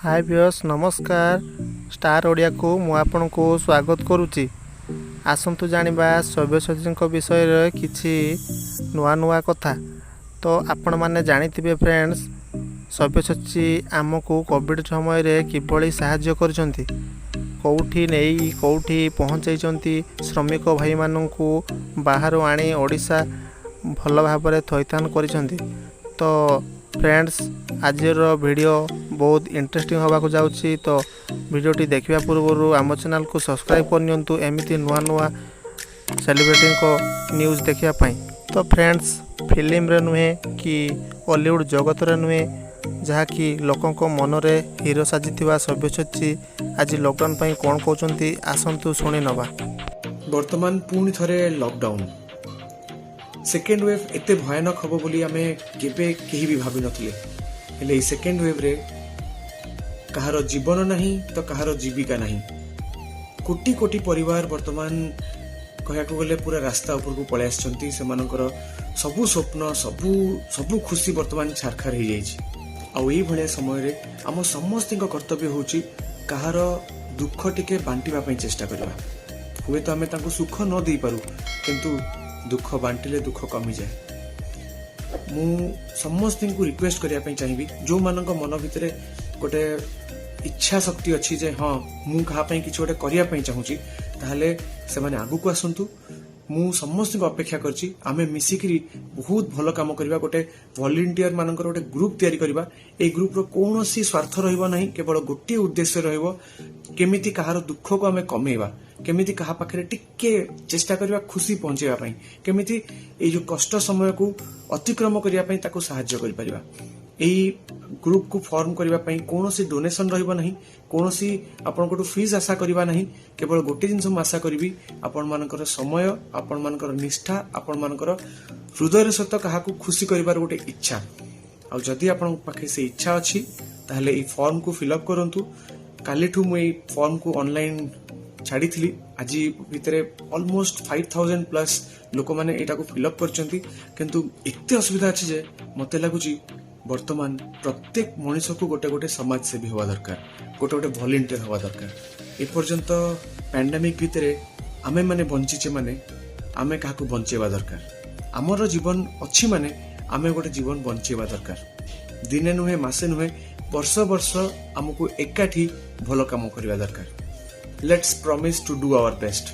ହାଏ viewers, ନମସ୍କାର। Star ଓଡ଼ିଆକୁ ମୁଁ ଆପଣଙ୍କୁ ସ୍ୱାଗତ କରୁଛି। ଆସନ୍ତୁ ଜାଣିବା ସବ୍ୟସାଚୀଙ୍କ ବିଷୟରେ କିଛି ନୂଆ ନୂଆ କଥା। ତ ଆପଣମାନେ ଜାଣିଥିବେ ଫ୍ରେଣ୍ଡସ୍, ସବ୍ୟସାଚୀ ଆମକୁ କୋଭିଡ଼ ସମୟରେ କିଭଳି ସାହାଯ୍ୟ କରିଛନ୍ତି, କେଉଁଠି ନେଇ କେଉଁଠି ପହଞ୍ଚାଇଛନ୍ତି, ଶ୍ରମିକ ଭାଇମାନଙ୍କୁ ବାହାରୁ ଆଣି ଓଡ଼ିଶା ଭଲ ଭାବରେ ଥଇଥାନ କରିଛନ୍ତି। ତ ଫ୍ରେଣ୍ଡସ୍, ଆଜିର ଭିଡ଼ିଓ ବହୁତ ଇଣ୍ଟରେଷ୍ଟିଂ ହେବାକୁ ଯାଉଛି। ତ ଭିଡ଼ିଓଟି ଦେଖିବା ପୂର୍ବରୁ ଆମ ଚ୍ୟାନେଲକୁ ସବସ୍କ୍ରାଇବ୍ କରିନିଅନ୍ତୁ ଏମିତି ନୂଆ ନୂଆ ସେଲିବ୍ରିଟିଙ୍କ ନ୍ୟୁଜ୍ ଦେଖିବା ପାଇଁ। ତ ଫ୍ରେଣ୍ଡସ୍, ଫିଲ୍ମରେ ନୁହେଁ କି ଅଲିଉଡ଼ ଜଗତରେ ନୁହେଁ, ଯାହାକି ଲୋକଙ୍କ ମନରେ ହିରୋ ସାଜିଥିବା ସବ୍ୟସାଚୀ ଆଜି ଲକଡାଉନ୍ ପାଇଁ କ'ଣ କହୁଛନ୍ତି, ଆସନ୍ତୁ ଶୁଣି ନେବା। ବର୍ତ୍ତମାନ ପୁଣି ଥରେ ଲକଡାଉନ। ସେକେଣ୍ଡ ୱେଭ୍ ଏତେ ଭୟାନକ ହେବ ବୋଲି ଆମେ କେବେ କେହି ବି ଭାବିନଥିଲେ। ହେଲେ ଏଇ ସେକେଣ୍ଡ ୱେଭ୍ରେ କାହାର ଜୀବନ ନାହିଁ ତ କାହାର ଜୀବିକା ନାହିଁ। କୋଟି କୋଟି ପରିବାର ବର୍ତ୍ତମାନ କହିବାକୁ ଗଲେ ପୁରା ରାସ୍ତା ଉପରକୁ ପଳେଇ ଆସିଛନ୍ତି। ସେମାନଙ୍କର ସବୁ ସ୍ୱପ୍ନ, ସବୁ ସବୁ ଖୁସି ବର୍ତ୍ତମାନ ଛାରଖାର ହେଇଯାଇଛି। ଆଉ ଏଇଭଳିଆ ସମୟରେ ଆମ ସମସ୍ତଙ୍କ କର୍ତ୍ତବ୍ୟ ହେଉଛି କାହାର ଦୁଃଖ ଟିକେ ବାଣ୍ଟିବା ପାଇଁ ଚେଷ୍ଟା କରିବା। ହୁଏତ ଆମେ ତାଙ୍କୁ ସୁଖ ନ ଦେଇପାରୁ, କିନ୍ତୁ ଦୁଃଖ ବାଣ୍ଟିଲେ ଦୁଃଖ କମିଯାଏ। ମୁଁ ସମସ୍ତଙ୍କୁ ରିକ୍ୱେଷ୍ଟ କରିବା ପାଇଁ ଚାହିଁବି, ଯେଉଁମାନଙ୍କ ମନ ଭିତରେ ଗୋଟେ ଇଚ୍ଛା ଶକ୍ତି ଅଛି ଯେ ହଁ, ମୁଁ କାହା ପାଇଁ କିଛି ଗୋଟେ କରିବା ପାଇଁ ଚାହୁଁଛି, ତାହେଲେ ସେମାନେ ଆଗକୁ ଆସନ୍ତୁ। ମୁଁ ସମସ୍ତଙ୍କୁ ଅପେକ୍ଷା କରିଛି। ଆମେ ମିଶିକିରି ବହୁତ ଭଲ କାମ କରିବା। ଗୋଟେ ଭଲେଣ୍ଟିୟର ମାନଙ୍କର ଗୋଟେ ଗ୍ରୁପ ତିଆରି କରିବା। ଏଇ ଗ୍ରୁପର କୌଣସି ସ୍ୱାର୍ଥ ରହିବ ନାହିଁ। କେବଳ ଗୋଟିଏ ଉଦ୍ଦେଶ୍ୟ ରହିବ, କେମିତି କାହାର ଦୁଃଖକୁ ଆମେ କମେଇବା, କେମିତି କାହା ପାଖରେ ଟିକେ ଚେଷ୍ଟା କରିବା ଖୁସି ପହଞ୍ଚେଇବା ପାଇଁ, କେମିତି ଏଇ ଯୋଉ କଷ୍ଟ ସମୟକୁ ଅତିକ୍ରମ କରିବା ପାଇଁ ତାକୁ ସାହାଯ୍ୟ କରିପାରିବା। ଏଇ ଗ୍ରୁପକୁ ଫର୍ମ କରିବା ପାଇଁ କୌଣସି ଡୋନେସନ ରହିବ ନାହିଁ, କୌଣସି ଆପଣଙ୍କଠୁ ଫିସ୍ ଆଶା କରିବା ନାହିଁ। କେବଳ ଗୋଟେ ଜିନିଷ ମୁଁ ଆଶା କରିବି, ଆପଣମାନଙ୍କର ସମୟ, ଆପଣମାନଙ୍କର ନିଷ୍ଠା, ଆପଣମାନଙ୍କର ହୃଦୟର ସହିତ କାହାକୁ ଖୁସି କରିବାର ଗୋଟେ ଇଚ୍ଛା। ଆଉ ଯଦି ଆପଣଙ୍କ ପାଖେ ସେ ଇଚ୍ଛା ଅଛି, ତାହେଲେ ଏଇ ଫର୍ମକୁ ଫିଲ୍ଅପ୍ କରନ୍ତୁ। କାଲିଠୁ ମୁଁ ଏଇ ଫର୍ମକୁ ଅନଲାଇନ ଛାଡ଼ିଥିଲି। ଆଜି ଭିତରେ ଅଲମୋଷ୍ଟ 5000 ପ୍ଲସ୍ ଲୋକମାନେ ଏଇଟାକୁ ଫିଲ୍ଅପ୍ କରିଛନ୍ତି। କିନ୍ତୁ ଏତେ ଅସୁବିଧା ଅଛି ଯେ ମତେ ଲାଗୁଛି ବର୍ତ୍ତମାନ ପ୍ରତ୍ୟେକ ମଣିଷକୁ ଗୋଟେ ଗୋଟେ ସମାଜସେବୀ ହେବା ଦରକାର, ଗୋଟେ ଗୋଟେ ଭଲେଣ୍ଟିୟର ହେବା ଦରକାର। ଏପର୍ଯ୍ୟନ୍ତ ପ୍ୟାଣ୍ଡାମିକ ଭିତରେ ଆମେମାନେ ବଞ୍ଚିଛେ ମାନେ ଆମେ କାହାକୁ ବଞ୍ଚେଇବା ଦରକାର। ଆମର ଜୀବନ ଅଛି ମାନେ ଆମେ ଗୋଟେ ଜୀବନ ବଞ୍ଚେଇବା ଦରକାର। ଦିନେ ନୁହେଁ, ମାସେ ନୁହେଁ, ବର୍ଷ ବର୍ଷ ଆମକୁ ଏକାଠି ଭଲ କାମ କରିବା ଦରକାର। Let's promise to do our best.